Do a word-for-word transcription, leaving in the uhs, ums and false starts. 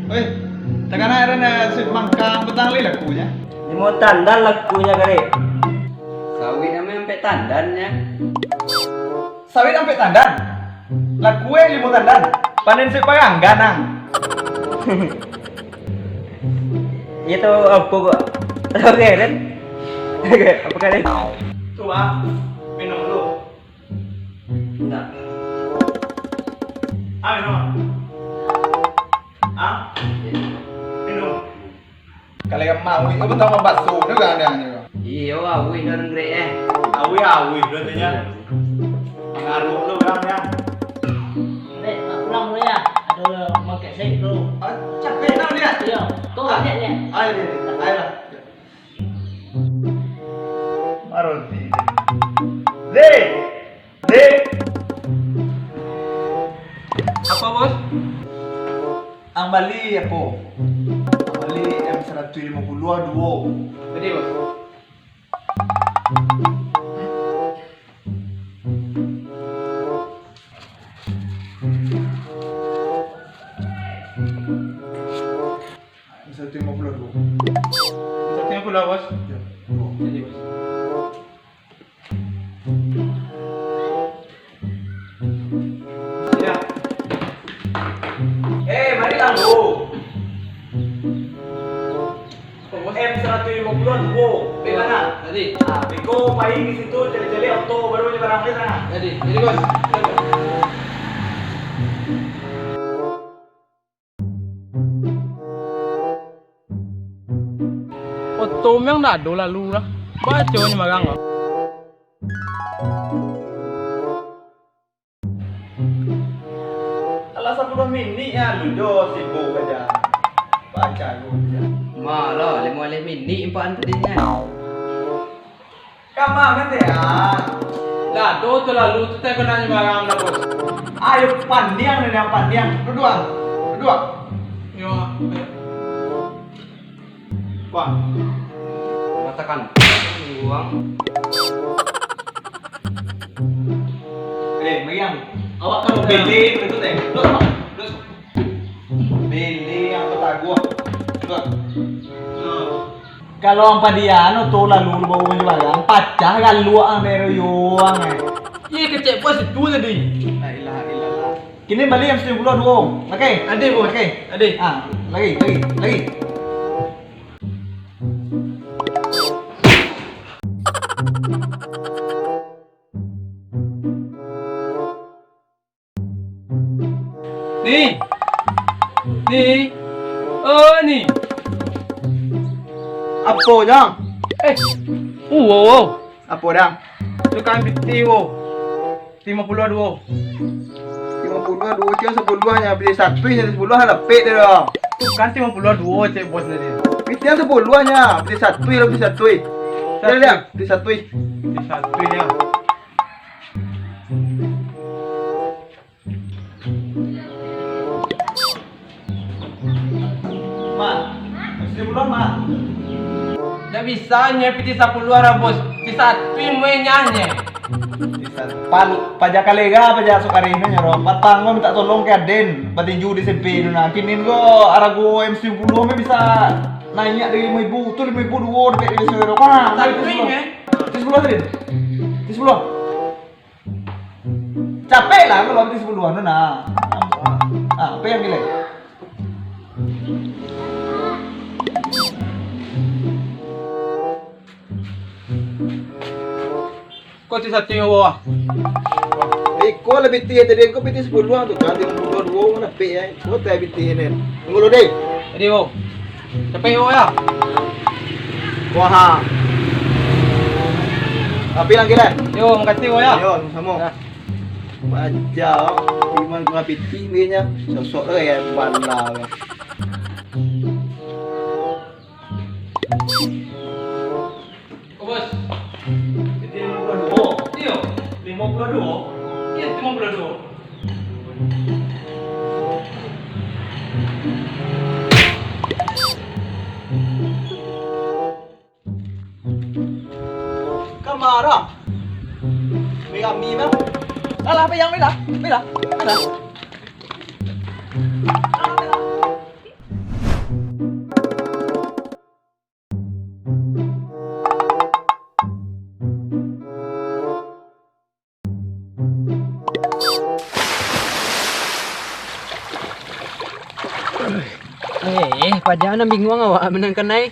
Weh, takana eren, eh, suit mangkang patang lai lakunyo. Limo tandan lakunyo, Karek. Sawit ame ampek tandannyo. Sawit ampek tandan? Laku e limo tandan. Panen suit paranggan, ang. Itu apo kok? Oke, kan? Oke, apo kalian? Tu, ah, minum dulu. Indak. Ah, minum. Ah? Minum. Kalau yang mau itu tambah baso tu kan dia ni. Iyo, awih dan grek eh. Awih, awih tu artinya. Pengaruh tu kan dia. Dek, nak pulang dulu ya. Ada makan sek dulu. Ah, capek nak dia. Iyo, tu Ah, aja dia. Ayo, ayo, ayo lah. Maroti. Dek! Dek! Apo, Bos? Ang bali apo? Ang bali M saratuih limo puluah duo. Jadi, Bos. Satu lima puluh dua. Satu lima puluh, Bos. Ya, dua. Jadi, Bos. Ya. Eh, mari lah, Bos. M saratuih limo puluah duo. Beko nah. Jadi. Ah, beko pai di situ cari-cari oto baru nyo barang di sana. Jadi, jadi, Bos. Oto memang ndak ado lalu lah. Baco nyo marang lah. Alah sapuluah minik ya, lu jo sibuk aja. Baca lu aja. Malah limo baleh minik impaan tadinyo. Kama kan teh, ah? Lah, do tu lalu tu teh kena nyebarang dah, Bos. Ayo, pandiang ni, yang pandiang. Duduak. Duduak. Yo, ayo. Wah. Matakan. Buang. Eh, Mariam. Awak kalau beli itu teh. Duduak, Bang. Duduak. Bele yang bataguah. Tuan. Kalau ang padiano tu lalu bawa manjualan, pacah galuak ang dek royong, eh. Iya, kecek bos itu tadi. La ilaha illallah. Kini bali yang tujuh puluh dua. Oke. Ade, Bos. Oke. Ade. Ah, lagi, lagi, lagi. Ni. Ni. Oh, ni. Apo, Jang? Eh, uwo, wo. Apo, Dang? Tukang piti, wo. Lima puluh dua. Lima puluh dua, cek sepuluh nya, piti satu nya, sepuluh lah dapek deh, Dang. Tukang lima puluh dua, cek bos tadi. Piti yang sepuluh nya, piti satu lah, piti satu. Lihat, lihat, piti satu. Piti satu, ya. Ma, masih belum, Ma? Ndak bisa, nye piti sapuluah rabus. Piti satu muenyahnye. Piti sa-, pal-, paja kalega, paja sukari nyo, ro. Patang ko minta tolong ka aden, batinju di S M P tu nah. Kini ko arago M tujuh puluh me bisa naiak dari limo ribu, tu limo ribu duo dapek dari sore. Wah, piti sapuluah. Piti sapuluah tadi. Piti sapuluah. Capek lah kalau habis sepuluhan tu nah. Ah, apa yang gila? Kau tu satu yang bawah. Eh, kau lebih tinggi tadi, kau piti sepuluh tu kan, lima puluh dua mana pe ya. Kau tak lebih tinggi ni. Tunggu dulu deh. Jadi, wo. Capek, wo, ya. Wah. Tapi lagi lah. Yo, makasih, wo, ya. Yo, sama-sama. Ya. Baja, iman guna piti dia nya. Sosok tu ya bala. Oh, bos. Jadi lima puluh dua. Iyo. Lima puluh dua. Iyo, lima puluh dua. Kamara. Merah mi mah. Alah, payang merah. Merah. Merah. Alah, merah. Eh, paja nan binguang awak manangkan ai.